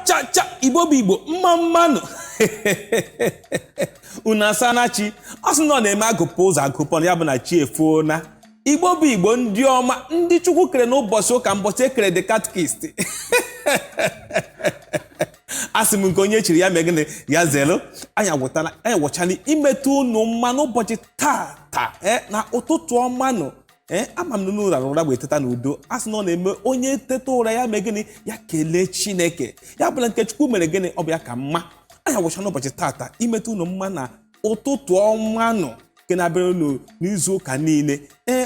Cha cha, Igbo bụ Igbo, mma mma nụ. Unu asana chi. Ọ sị na ọ na-eme agụpụ ụzọ agụpụ ya bụ na chi efuona. Igbo bụ Igbo, ndị ọma, ndị Chukwu kere n'ụbọchị ụka, mbọchị ekere the catechist. Asị m nke onye chiri ya mee gịnị? Ya zelu. Anyị agwụtala, anyị gwụchala imetụ unu mma n'ụbọchị tata na ụtụtụ ọma nụ. Ama m na unu rara ụra wee teta n'udo. A sị na ọ na-eme onye teta ụra ya mee gịnị? Ya kelee Chineke. Ya bụla nke Chukwu mere gịnị? Ọ bụ ya ka mma. Anyị agwụcha n'ụbọchị tata imetụ unu mma na ụtụtụ ọma nụ nke na-abịara unu n'izu ụka niile.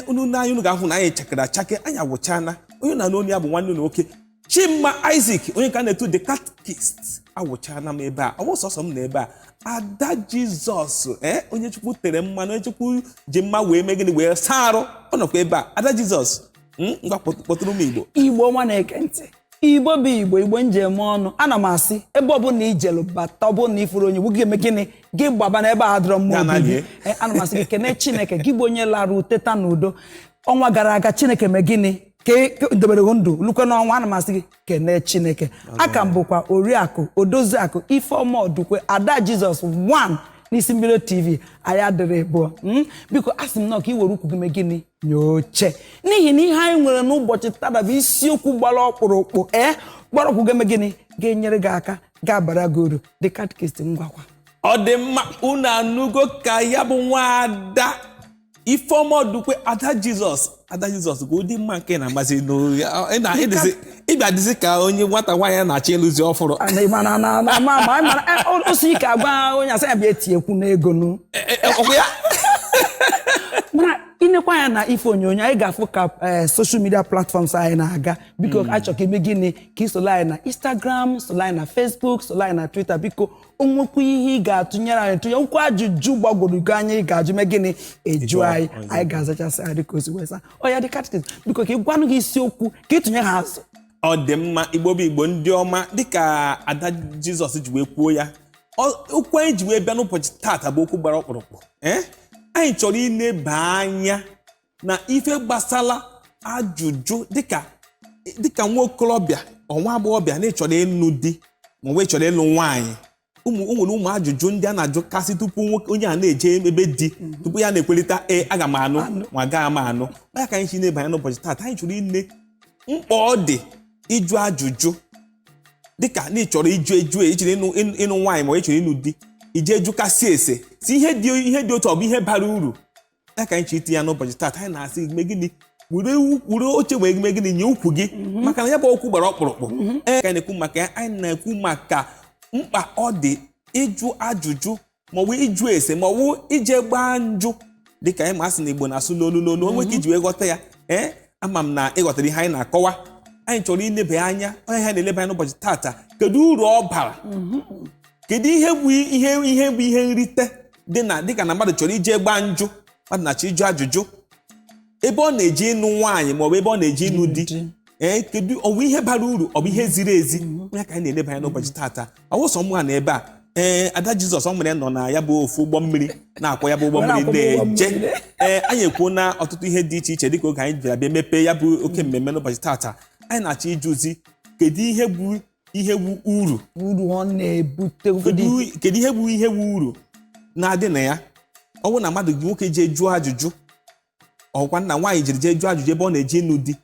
Unu n'anya unu ga-ahụ na anyị chakere achake. Anyị agwụchana. Onye na n'onu ya bụ nwanne unu nwoke Chimma Isaac, onye ka na-etu the catechist. Awụchana m ebe a, ọ bụ sọsọ m na ebe a. Ada Jizọs, onye Chukwu tere mmanụ, onye Chukwu ji mma wee mee gịnị? Wee saa arụ, ọ nọkwa ebe a. Ada Jizọs, ngwa kpọtụrụ m Igbo. Igbo ọma na-eke ntị, Igbo bụ Igbo, Igbo njem ọnụ. Ana m asị ebe ọbụla ijelu bata, ọbụla ifuru onye Igbo, gị eme gịnị? Gị gbaba n'ebe a dọrọ mma obibi. Ana m asị gị kene Chineke, gị bụ onye lara teta n'udo ọnwa gara aga. Chineke mee gịnị? Ka dobere gị ndụ lukwe n'ọnwa. Ana m asị gị kene Chineke. Aka m bụkwa Oriakụ Odoziakụ Ifeọma Odukwe, Ada Jizọs 1 n'Isi Mbido TV. Anyị adịrị abụọ. Biko, asị m nọ ka ị were ukwu gị mee gịnị? Nye oche, n'ihi na ihe anyị nwere n'ụbọchị taa bụ isiokwu gbara ọkpụrụkpụ, gbara ọkpụ, ga-eme gịnị? Ga-enyere gị aka, ga-abara gị uru. The catechist, ngwakwa. Ọ dị mma. Unu anụgo ka ya bụ nwaada Ifeọma Odukwe, Ada Jizọs. Ada Jizọs bụ ụdị mma nke na-amasị ịbịa dịzị ka onye nwata nwaanyị na-achọ ịlụzi ọfụrụ. Osi ike agwa onye asị ya bịa etinyekwu n'ego nụ. Ọkwa ya. Mana inekwa anya na ife onyonyo anyị ga-afụ ka social media platforms anyị na-aga. Biko, achọ ka ime gịnị? Ka ị soro anyị na Instagram, soro anyị na Facebook, soro anyị na Twitter. Biko, o nwekwa ihe ị ga-atụnyere anyị, tụnye nkwa ajụjụ gbagworo gị anya ị ga-ajụ, mee gịnị? Eju anyị, anyị ga-azachasị anyị dịka osi wesa ọ ya dị. Catechist, biko, ka ị gwanụ gị isiokwu ka ị tụnye ha azụ. Ọ dị mma. Igbo bụ Igbo, ndị ọma, dịka Ada Jizọs ji wee kwuo ya, okwu anyị ji wee bịa n'ụbọchị taata bụ okwu gbara ọkpụrụkpụ. Anyị chọrọ ileba anya na ife gbasara ajụjụ dịka nwa okorobịa ọ nwa agbọghọbịa na ịchọrọ ịlụ di ma ọ bụ ịchọrọ ịlụ nwaanyị. Ụmụ o nwere ụmụ ajụjụ ndị a na-ajụkasị tupu nwoke onye a na-eje ebe di, tupu ya na-ekwelita, ee, aga m anụ ma agaghị m anụ. Ọ ya ka anyị chi na-ebanye n'ụbọchị taata. Anyị chọrọ ile mkpa ọ dị ịjụ ajụjụ dịka na ị chọrọ ịjụ eju, ịchọrọ ịnụ nwaanyị ma ọ ịchọrọ ịnụ di, ije jụkasị ese si ihe dị otu ọ bụ ihe bara uru. Ya ka anyị chọrọ itinye ya n'ụbọchị taata. Anyị na-asị mee gịnị? Were oche wee mee gịnị? Nye ukwu gị, maka na ya bụ okwu gbara ọkpụrụkpụ. Ka anyị na-ekwu maka ya, anyị na-ekwu maka mkpa ọ dị ịjụ ajụjụ maọbụ ịjụ ese maọbụ ije gbaa njụ, dịka anyị ma asị na Igbo na-asụ n'olu n'olu o nwere ike iji wee ghọta ya. Ama m na ịghọtara ihe anyị na-akọwa. Anyị chọrọ ileba anya onye ha na-eleba anya n'ụbọchị taata. Kedu uru ọ bara? Kedu ihe bụ ihe nrite dị na dịka na mmadụ chọrọ ije gbaa njụ, mmadụ na-achọ ịjụ ajụjụ ebe ọ na-eje ịnụ nwaanyị maọbụ ebe ọ na-eje ịnụ di? Kedu ọ bụ ihe bara uru, ọ bụ ihe ziri ezi? Ya ka anyị na-eleba anya n'ụbọchị taata. Ọ bụ sọ mụ na ebe a. Ada Jizọs, ọ nwere nọ na ya bụ ofu ụgbọ mmiri na-akwọ ya bụ ụgbọ mmiri na-eje. Anyị ekwuo na ọtụtụ ihe dị iche iche dịka oge anyị bịara bịa mepee ya bụ oke mmemme n'ụbọchị taata. Anyị na-achọ ịjụzi, kedu ihe bụ uru uru ọ na-ebute? Kedu ihe bụ uru na-adị na ya? Ọ bụrụ na mmadụ nwoke jee jụọ ajụjụ, ọkwa nna nwaanyị jiri jee jụọ ajụjụ ebe ọ na-eje ịnụ di,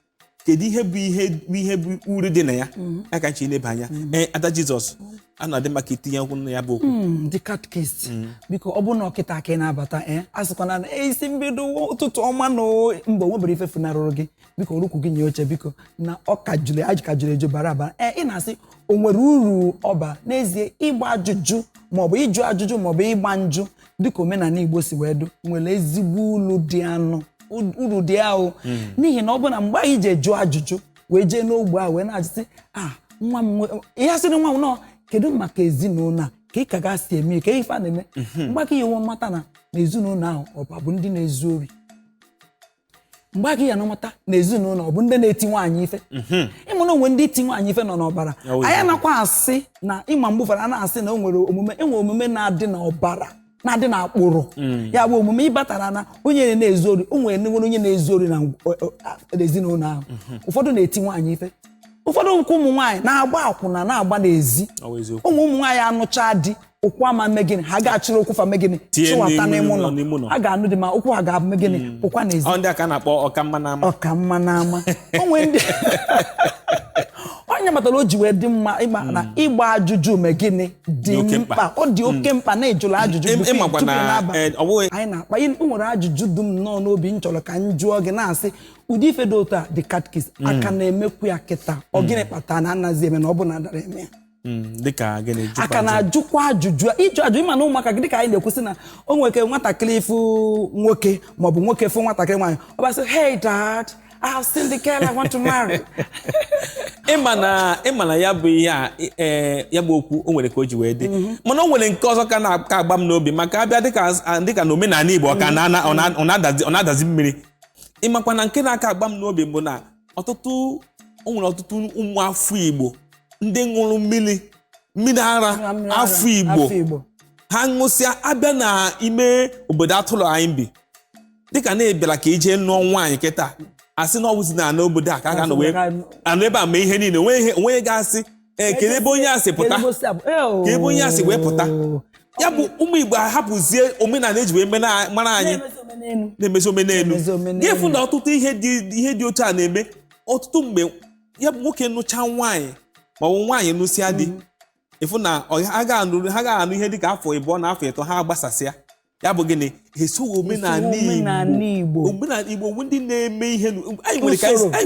kedu ihe bụ uru dị na ya? Ya ka anyị chọrọ ileba anya. Ada Jizọs, a na-adị maka itinye okwu na ya bụ okwu. The catechist, biko, ọ bụrụ na ọkịta ka ị na-abata, a sịkwana na Isi Mbido ụtụtụ ọma na mgbe nwebere ife funarụrụ gị. Biko, orukwu gị nye oche, biko, na ọ ka juru ajụ, ka juru eju bara abara. Ị na-asị o nwere uru ọba n'ezie ịgba ajụjụ maọbụ ịjụ ajụjụ maọbụ ịgba njụ dịka omenala Igbo si wee du, nwere ezigbo uru dị anụ, uru dị ahụ, n'ihi na ọ bụ na mgbe anyị ji jụọ ajụjụ wee jee n'ogbe a wee na-ajụsị a nwa m ihe asịrị nwa m nọ, kedu maka ezinụlọ a, ka ị ka ga-si eme, ka ife a na-eme mgbe aka ihe mmata na ezinụlọ ahụ ọ bụ ndị na-ezu ori, mgbe aka ya na mmata na ezinụlọ ọ bụ ndị na-eti nwaanyị ife. Ịmụ na onwe ndị iti nwaanyị ife nọ n'ọbara. Anyị anakwa asị na ịma mgbe ụfọdụ a na-asị na o nwere omume, enwe omume na-adị n'ọbara, na-adị n'akpụrụ. Ya bụ omume ịbatara na onye na-ezu ori, o nwere onye na-ezu ori na ezinụlọ ahụ. Ụfọdụ na-eti nwaanyị ife. Ụfọdụ nkwa ụmụ nwaanyị na-agba akwụna, na-agba n'ezi. Ọ bụ eziokwu. Ụmụ nwaanyị anụcha di, ụkwụ ama mme gịnị? Ha ga-achịrị ụkwụ fa mee gịnị? Tinye Chịwata n'ime n'ime ụlọ, n'ime ụlọ. ụlọ. Ha ga-anụ di, ma ụkwụ ha ga-eme gịnị? Pụkwa n'ezi. Ọ ndị a ka a na-akpọ ọkamma n'ama. Ọkamma n'ama. Onwe ndị onye matara o ji wee dị mma ịma na ịgba ajụjụ mee gịnị? Dị Dị oke mkpa. mkpa. Ọ dị oke mkpa na ịjụrụ ajụjụ Ịmakwa tupu na, ị na-aba. ọ bụghị Anyị na-akpa o nwere ajụjụ dum nnọọ n'obi m chọrọ ka m jụọ gị, na-asị ụdị ife dị otu a dị catechist aka na-emekwu ya kịta, ọ gịnị kpatara na anaghịzi eme, na ọ bụ na adara eme ya? Dịka gịnị? Jụkwa Aka ajụ. Na-ajụkwa ajụjụ, ịjụ ajụjụ. Ịma na ụmụaka gị, dịka anyị na-ekwusị na o nwere ike nwatakịrị ịfụ nwoke maọbụ nwoke fụ nwatakịrị nwaanyị, ọ basị, "Hey Dad, I have seen the girl I want to marry." Ịma na ya bụ ihe a, ya bụ okwu, o nwere ka o ji wee dị, mana o nwere nke ọzọ ka na-aka agba m n'obi maka abịa dịka na omenala Igbo ọ ka ọ na-adazi mmiri. Ịmakwa na nke na-aka agba m n'obi bụ na ọtụtụ, o nwere ọtụtụ ụmụ afọ Igbo ndị ṅụrụ mmiri mmiri ara Mmiri ara, afọ Igbo. Afọ Igbo. Ha ṅụsịa, abịa na ime obodo atụrụ anyị bi, dịka na-ebịara ka ije nụọ nwaanyị kịta, asị na ọ bụzi na n'obodo a ka a ga-anọ wee anọ ebe a mee ihe niile, onwe ihe onwe ga-asị ee, kedu ebe onye a si pụta? Kedu ebe o si Ka ebe onye a si wee pụta? Ya bụ ụmụ Igbo ahapụzie omenala eji wee mara anyị. Na-emezi omenelu. Na-emezi omenelu. Na-emezi omenelu. Ga-efu na ọtụtụ ihe dị otu a na-eme ọtụtụ mgbe. Ya bụ nwoke nụcha nwaanyị ma ọ bụ nwaanyị nụsịa di, ịfụ na ha ga-anụ ihe dịka afọ 2 na afọ 3, ha agbasasịa. Ya bụ gịnị? Esoghị omenala. Omenala Igbo. Igbo. Omenala Igbo bụ ndị na-eme ihe Usoro. anyị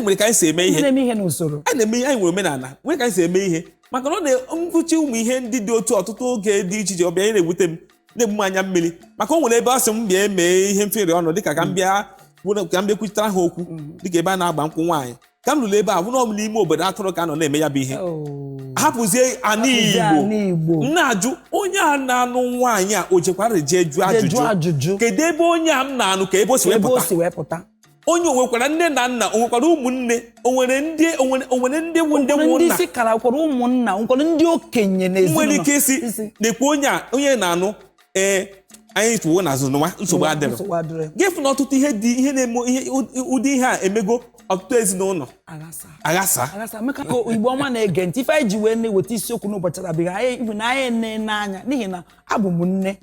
nwere ka anyị si eme Ndị ihe. na-eme ihe n'usoro. Anyị na-eme ihe, anyị nwere omenala, nwere ka anyị si eme ihe, maka na ọ na mkpuchi ụmụ ihe ndị dị otu ọtụtụ oge dị iche iche ọbịa ihe na-ewute m, na-egbu m anya mmiri, maka o nwere ebe ọ sị m bịa mee ihe mfere ọnụ, dịka ka m bịa kwuchitere ha okwu, dịka ebe a na-agba nkwụ nwaanyị. Ka m lụrụ ebe a, bụrụ ọ bụ n'ime obodo atụrụ ka a nọ na-eme ya bụ ihe. Hapụzie ana Hapụzie Igbo. ana Igbo. M na-ajụ onye a na-anụ nwaanyị a, o jekwara jee jụọ Jee jụọ ajụjụ? Ajụjụ. Kedu ebe onye a m na-anụ, ka ebe o si wee Ebe o pụta? si wee pụta. Onye o nwekwara nne na nna? O nwekwara ụmụnne? O nwere ndị bụ ndị Nwekwara nwụ ndị nna? isi kara, kwara ụmụnna, nwekwara ndị okenye n'ezinụlọ. Nwere ike isi na-ekwu onye a onye na-anụ, ee, anyị tụwo n'azụ n'ụwa, nsogbu adịrọ. Nsogbu adịrọ. Ga-efu na ọtụtụ ihe dị ihe na-eme ihe, ụdị ihe a emego ọtụtụ ezinụlọ Aghasa. aghasa. Aghasa. Meka ka Igbo ọma na-ege ntị, ife anyị ji wee na-eweta isiokwu n'ụbọchị taa bụ anyị ibu na anyị na-ene anya, n'ihi na abụ m nne,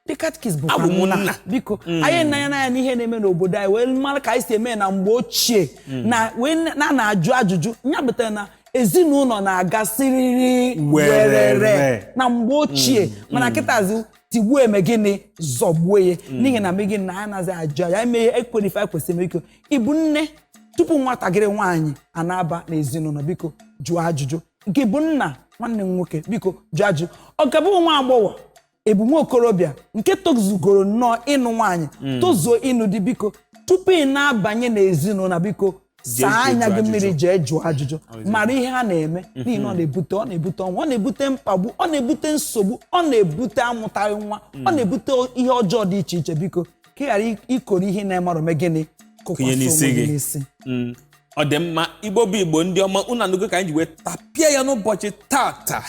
ndị catechist bụkwa Abụ m nna. nna. Biko, anyị na-anya n'anya n'ihe na-eme n'obodo anyị wee mara ka anyị si eme na mgbe ochie na wee na na-ajụ ajụjụ ya butere na ezinụlọ na-aga siriri werere. Werere na mgbe ochie, mana kịtazi tigbuo eme gịnị, zọgbuo ya, n'ihi na eme gịnị? Na anyị anaghị ajụ ya eme ekwere ife anyị kwesịrị ime. Iko ịbụ nne, tupu nwatakịrị nwaanyị a na-aba n'ezinụlọ, biko jụọ ajụjụ. Nke bụ nna, nwanne m nwoke, biko jụọ ajụjụ. Ọ ga-abụ nwa agbọghọ ebu nwa okorobịa nke tozugoro nnọọ ịnụ nwaanyị, tozuo ịnụ di, biko tupu ị na-abanye n'ezinụlọ, biko Jee saa anya jụọ gị mmiri. Ajụjụ. Jee jụọ ajụjụ, mara ihe ha na-eme, n'ihi na ọ na-ebute ọnwụ, ọ na-ebute mkpagbu, ọ na-ebute nsogbu, ọ na-ebute amụtaghị nwa, ọ na-ebute ihe ọjọọ dị iche iche. Biko, ka ị ghara ikoro ihe na-emarọ ome gịnị, Kụnye kụkwasị n'isi onwe gị gị. n'isi. Ọ dị mma. Igbo bụ Igbo, ndị ọma, unu anụgo ka anyị ji wee tapịa ya n'ụbọchị tata.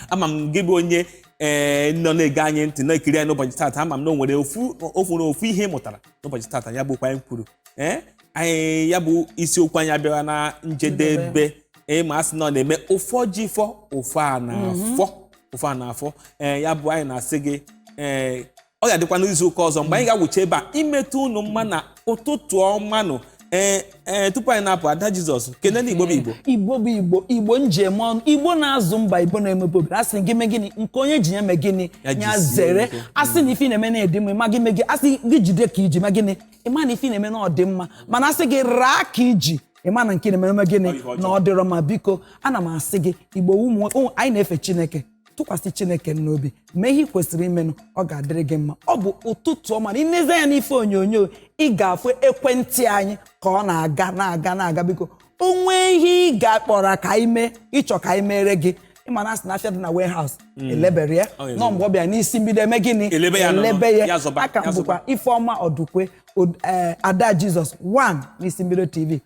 Ama m gị bụ onye nọ na-ege anyị ntị, na-ekiri anyị n'ụbọchị tata, ama m na o nwere ofu ihe ị mụtara n'ụbọchị tata. Ya bụkwa anyị kwuru, anyị ya bụ isiokwu anyị abịara na njedebe. Ma a sị na ọ na-eme ụfọ ji fọ, ụfọ a na-afọ, ụfọ a na-afọ. Ya bụ anyị na-asị gị, ọ ga-adịkwa n'izu ụka ọzọ mgbe anyị ga-awụcha ebe a imetụ unu mma na ụtụtụ ọma nụ. Ee ee tupu anyị na-apụ, Ada Jizọs, kene na Igbo bụ Igbo. Igbo bụ Igbo, Igbo njem ọnụ, Igbo na-azụ mba, Igbo na-emepe obodo. Asị gị mee gịnị? Nke onye ji ya mee gịnị? Ya Ya jisie zere. ike. Asị na ife ị na-eme na-edi mma, ịma gị mee gị, asị gị jide ka iji ma gịnị, ịma na ife ị na-eme na ọ dị mma, mana asị gị raa ka iji, ịma na nke ị na-eme eme gịnị? Ọ ihe ọjọọ. Na ọ dịrọ mma. Biko, ana m asị gị, Igbo ụmụ anyị na-efe Chineke, tụkwasị Chineke n'obi, mee ihe ị kwesịrị imenụ, ọ ga-adịrị gị mma. Ọ bụ ụtụtụ ọma. Na ineze ya n'ife onyonyo, ị ga-afụ ekwentị anyị ka ọ na-aga na-aga na-aga. Biko, o nwee ihe ị ga-akpọrọ ka anyị mee, ịchọ ka anyị mere gị, ịma na asị na afịa dị na warehouse elebere ya. Ọ nọ mgbe ọ bịa n'isi mbido eme gịnị? Elebe ya nọ, Elebe ya. Ya zọba, aka ya m bụkwa Ifeọma Ọdụkwe, Ada Jizọs 1 n'isi mbido TV.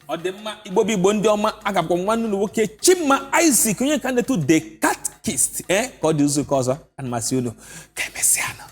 Ọ dị mma. Igbo bụ Igbo, ndị ọma, agakwa m nwanne unu nwoke Chimma Isaac, onye ka na-etu The Catechist. Ka ọ dị izu ụka ọzọ, ana m asị unu ka emesịanụ.